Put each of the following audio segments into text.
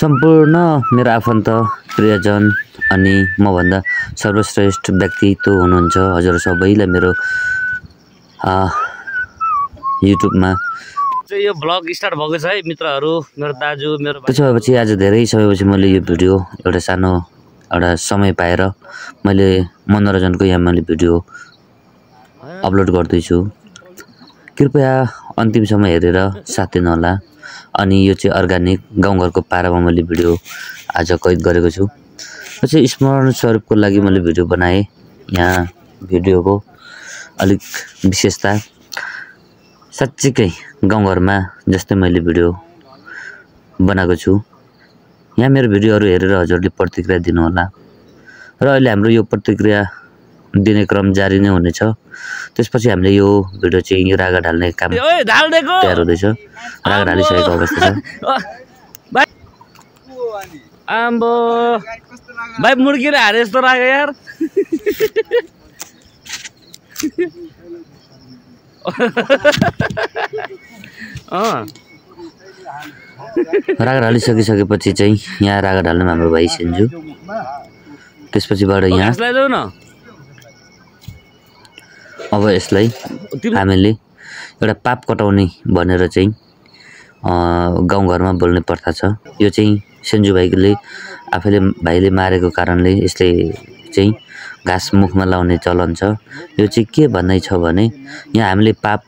सम्पूर्ण मेरो आफन्त प्रियजन अनि मभन्दा सर्वश्रेष्ठ व्यक्तित्व हुनुहुन्छ हजुर सबैलाई मेरो युट्युबमा यो ब्लग स्टार्ट भएको छ है मित्रहरू मेरो दाजु मेरो त्यसो भएपछि आज धेरै समयपछि मैले यो भिडियो एउटा समय पाएर मैले मनोरञ्जनको यहाँ मैले भिडियो अपलोड गर्दैछु। कृपया अन्तिमसम्म हेरेर साथ दिनुहोला। अनि यो चाहिँ अर्गानिक गाउँघरको पारामा मैले भिडियो आज कैद गरेको छु। यो चाहिँ स्मरण स्वरूपको लागि मैले भिडियो बनाएँ। यहाँ भिडियोको अलिक विशेषता साँच्चीकै गाउँघरमा जस्तै मैले भिडियो बनाएको छु। यहाँ मेरो भिडियोहरू हेरेर हजुरले प्रतिक्रिया दिनुहोला र अहिले हाम्रो यो प्रतिक्रिया दिने क्रम जारी नै हुनेछ। त्यसपछि हामीले यो भिडियो चाहिँ यो रागा ढाल्ने काम तयार हुँदैछ। रागा ढालिसकेको अवस्था छ। आम्बो भाइ मुर्किएर हारे जस्तो लाग्यो यार। रागा ढालिसकेपछि चाहिँ यहाँ रागा ढाल्नु हाम्रो भाइ सेन्जु। त्यसपछिबाट यहाँ अब यसलाई हामीले एउटा पाप कटाउने भनेर चाहिँ गाउँघरमा बोल्ने प्रथा छ। यो चाहिँ सेन्जु भाइले आफैले भाइले मारेको कारणले यसले चाहिँ घाँस मुखमा लाउने चलन छ। यो चाहिँ के भन्दै छ भने यहाँ हामीले पाप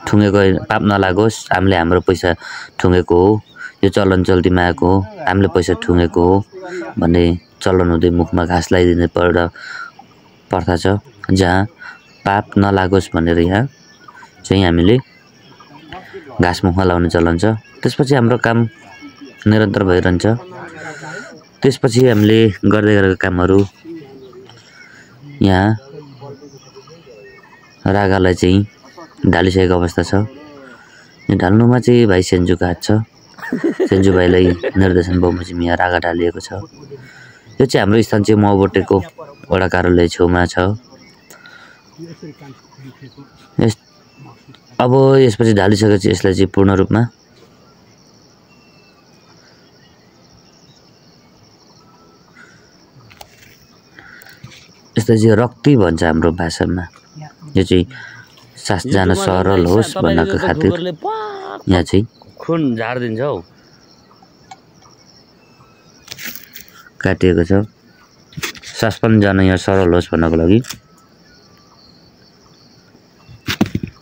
ठुँगेको पाप नलागोस्, हामीले हाम्रो पैसा ठुँगेको हो, यो चलन चल्तीमा आएको हो, हामीले पैसा ठुँगेको हो भन्ने चलन हुँदै मुखमा घाँस लगाइदिने प्रथा छ। जहाँ पाप नलागोस् भनेर यहाँ चाहिँ हामीले घाँस मुखमा लाउने चलन छ। त्यसपछि हाम्रो काम निरन्तर भइरहन्छ। त्यसपछि हामीले गर्दै गरेको कामहरू यहाँ रागालाई चाहिँ ढालिसकेको अवस्था छ। यो ढाल्नुमा चाहिँ भाइ सेन्जुको हात छ। सेन्जु भाइलाई निर्देशन बमोजिम यहाँ रागा ढालिएको छ। यो चाहिँ हाम्रो स्थान चाहिँ मबोटेको वडा कार्यालय छेउमा छ। अब यसपछि ढालिसकेपछि यसलाई चाहिँ पूर्ण रूपमा यसलाई चाहिँ रक्ती भन्छ हाम्रो भाषामा। यो चाहिँ सास जान सरल होस् भन्नको खातिर यहाँ चाहिँ खुन झार्दिन्छ हौ काटिएको छ। सास पनि जान यहाँ सरल होस् भन्नको लागि।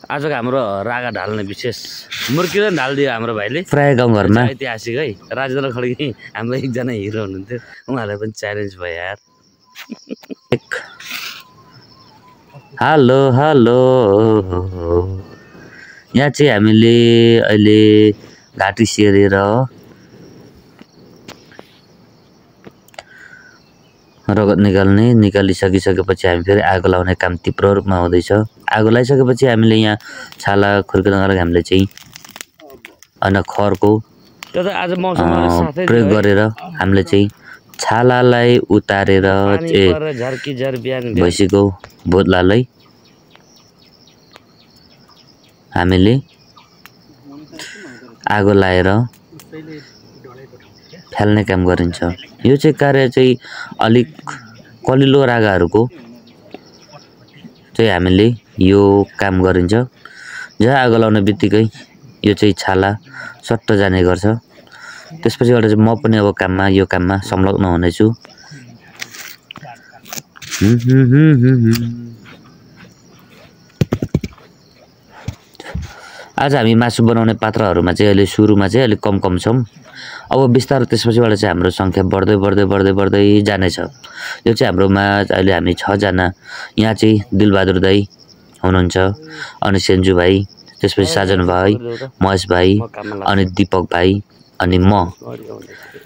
आजको हाम्रो रागा ढाल्ने विशेष मुर्किँदै ढालिदियो हाम्रो भाइले। प्राय गाउँघरमा ऐतिहासिक है। राजेन्द्र खड्की हाम्रो एकजना हिरो हुनुहुन्थ्यो, उहाँलाई पनि च्यालेन्ज भयो यार। हेलो हेलो यहाँ चाहिँ हामीले अहिले घाँटी सेरेर रगत निकालिसकेपछि हामी फेरि आगो लाउने काम तीव्र रूपमा हुँदैछ। आगो लगाइसकेपछि हामीले यहाँ छाला खुर्किनको लागि हामीले चाहिँ अनि खरको प्रयोग गरेर हामीले चाहिँ छालालाई उतारेर भैँसीको बोतलालाई हामीले आगो लाएर फाल्ने काम गरिन्छ। यो चाहिँ कार्य चाहिँ अलिक कलिलो रागाहरूको चाहिँ हामीले यो काम गरिन्छ। जहाँ आगो लाउने बित्तिकै यो चाहिँ छाला सट्ट जाने गर्छ। त्यसपछिबाट चाहिँ म पनि अब यो काममा संलग्न हुनेछु। आज हामी मासु बनाउने पात्रहरूमा चाहिँ अहिले सुरुमा चाहिँ अलिक कम छौँ। अब बिस्तारै त्यसपछिबाट चाहिँ हाम्रो सङ्ख्या बढ्दै जानेछ। यो चाहिँ हाम्रोमा अहिले हामी 6 जना। यहाँ चाहिँ दिलबहादुर दाई हुनुहुन्छ, अनि सेन्जु भाइ, त्यसपछि साजन भाइ, महेश भाइ, अनि दीपक भाइ, अनि म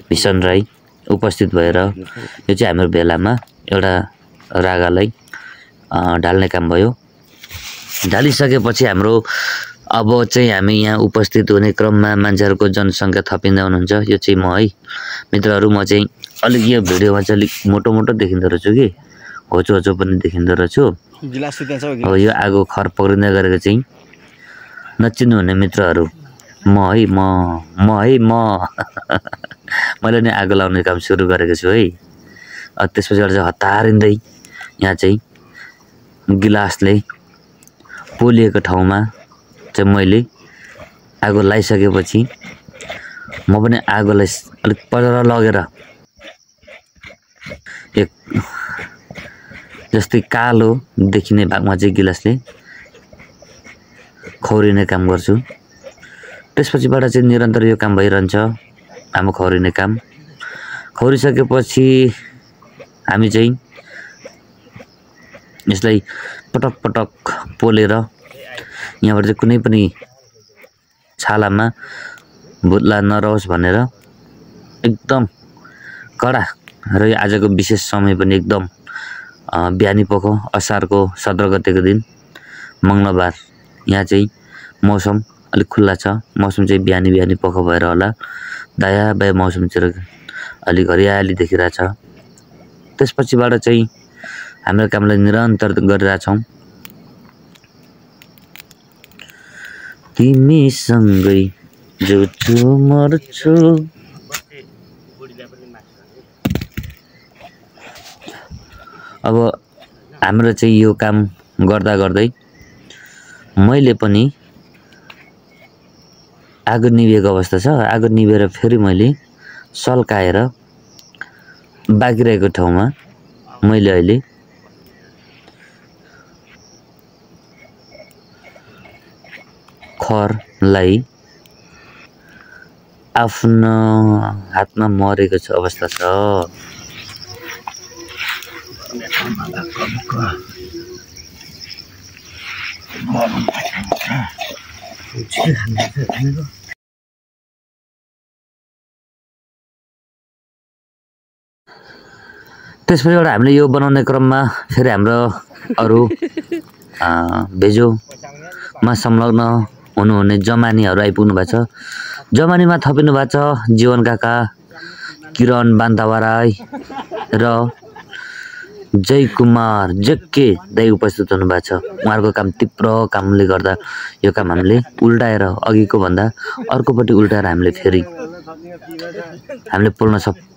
भीषण राई उपस्थित भएर यो चाहिँ हाम्रो भेलामा एउटा रागालाई ढाल्ने काम भयो। ढालिसकेपछि हाम्रो अब चाहिँ हामी यहाँ उपस्थित हुने क्रममा मान्छेहरूको जनसङ्ख्या थपिँदै हुनुहुन्छ। यो चाहिँ म है मित्रहरू, म चाहिँ अलिक यो भिडियोमा चाहिँ अलिक मोटो देखिँदो रहेछु कि होचो पनि देखिँदो रहेछु। अब यो आगो खर पक्रिँदै गरेको चाहिँ नचिन्नु हुने मित्रहरू म मैले नै आगो लाउने काम सुरु गरेको छु है। त्यसपछिबाट चाहिँ हतारिँदै यहाँ चाहिँ गिलासले पोलिएको ठाउँमा चाहिँ मैले आगो लाइसकेपछि म पनि आगोलाई अलिक पर लगेर एक जस्तै कालो देखिने भागमा चाहिँ गिलासले खौरिने काम गर्छु। त्यसपछिबाट चाहिँ निरन्तर यो काम भइरहन्छ, हाम्रो खौरिने काम। खौरिसकेपछि हामी चाहिँ यसलाई पटक पटक पोलेर यहाँबाट चाहिँ कुनै पनि छालामा भुत्ला नरहोस् भनेर एकदम कडा र यो आजको विशेष समय पनि एकदम बिहानी पख असारको 17 गतेको दिन मङ्गलबार। यहाँ चाहिँ मौसम अलिक खुल्ला छ, मौसम चाहिँ बिहानी पख भएर होला दायाँ बायाँ मौसमतिर अलिक हरियाली देखिरहेछ। त्यसपछिबाट चाहिँ हाम्रो कामलाई निरन्तर गरिरहेछौँ। तिमीसँगै जिउँछु मर्छु। अब हाम्रो चाहिँ यो काम गर्दा गर्दै मैले पनि आगो निभेको अवस्था छ। आगो निभेर फेरि मैले सल्काएर बाँकी रहेको ठाउँमा मैले अहिले खरलाई आफ्नो हातमा मरेको छ अवस्था छ। त्यसपछिबाट हामीले यो बनाउने क्रममा फेरि हाम्रो अरू भेजोमा संलग्न हुनुहुने जमानीहरू आइपुग्नु भएको छ। जमानीमा थपिनु भएको छ जीवन काका, किरण बान्तावा राई र जय कुमार जेके दाइ उपस्थित हुनुभएको छ। उहाँहरूको काम तीव्र कामले गर्दा यो काम हामीले उल्टाएर अघिको भन्दा अर्कोपट्टि उल्टाएर हामीले फेरि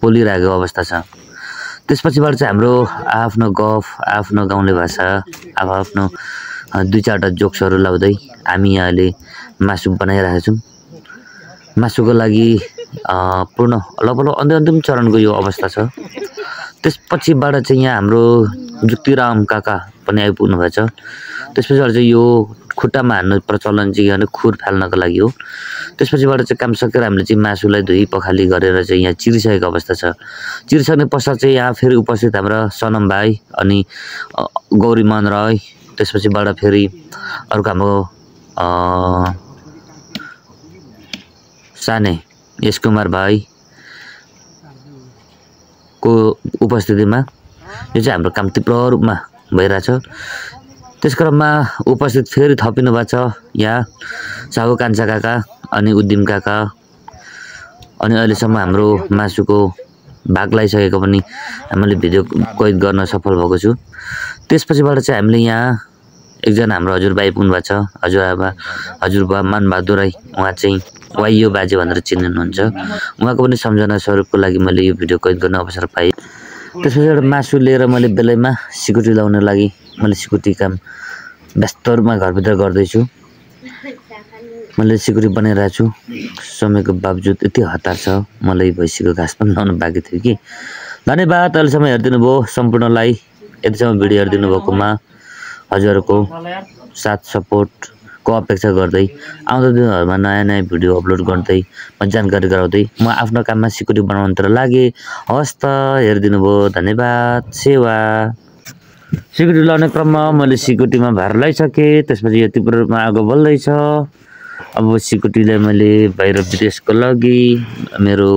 पोलिरहेको अवस्था छ। त्यसपछिबाट चाहिँ हाम्रो आफ्नो गफ, आफ्नो गाउँले भाषा, आफ्नो 2-4 जोक्सहरू लाउँदै हामी यहाँ अहिले मासु बनाइरहेका छौँ। मासुको लागि पूर्ण लगभग अन्तिम चरणको यो अवस्था छ। त्यसपछिबाट चाहिँ यहाँ हाम्रो जुक्तिराम काका पनि आइपुग्नु भएको छ। त्यसपछिबाट चाहिँ यो खुट्टामा हान्ने प्रचलन चाहिँ यहाँ खुर फाल्नको लागि हो। त्यसपछिबाट चाहिँ काम सकेर हामीले चाहिँ मासुलाई धोई पखाली गरेर चाहिँ यहाँ चिरिसकेको अवस्था छ। चिरिसक्ने पश्चात चाहिँ यहाँ फेरि उपस्थित हाम्रा सनम भाइ अनि गौरीमान राई, त्यसपछिबाट फेरि अर्को हाम्रो साने यश कुमार भाइ को उपस्थितिमा यो चाहिँ हाम्रो काम तीव्र रूपमा भइरहेछ। त्यस क्रममा उपस्थित फेरि थपिनु भएको छ यहाँ साहु कान्छा काका अनि उद्दिम काका। अनि अहिलेसम्म हाम्रो मासुको भाग लगाइसकेको पनि हामीले भिडियो कैद गर्न सफल भएको छु। त्यसपछिबाट चाहिँ हामीले यहाँ एकजना हाम्रो हजुरबा आइपुग्नु भएको छ। हजुरबा मानबहादुर राई, उहाँ चाहिँ वाइयो बाजे भनेर चिन्नुहुन्छ। उहाँको पनि सम्झना स्वरूपको लागि मैले यो भिडियो कैद गर्न अवसर पाएँ। त्यसपछि मासु लिएर मैले बेलैमा सिकुटी लाउन लागि मैले सिकुटी काम व्यस्त रूपमा घरभित्र गर्दैछु। मैले सिकुटी बनाइरहेको छु। समयको बावजुद यति हतार छ, मलाई भैँसीको घाँस पनि लाउन बाँकी थियो कि। धन्यवाद अहिलेसम्म हेरिदिनु भयो सम्पूर्णलाई। यतिसम्म भिडियो हेरिदिनु भएकोमा हजुरहरूको साथ सपोर्टको अपेक्षा गर्दै आउँदो दिनहरूमा नयाँ भिडियो अपलोड गर्दै जानकारी गराउँदै म आफ्नो काममा सिकुटी बनाउनतिर लागेँ। हवस् त, हेरिदिनु भयो, धन्यवाद, सेवा। सिकुटी लाउने क्रममा मैले सिकुटीमा भार लगाइसकेँ। त्यसपछि यो तीव्र रूपमा आगो बल्दैछ। अब सिकुटीलाई मैले बाहिर विदेशको लागि मेरो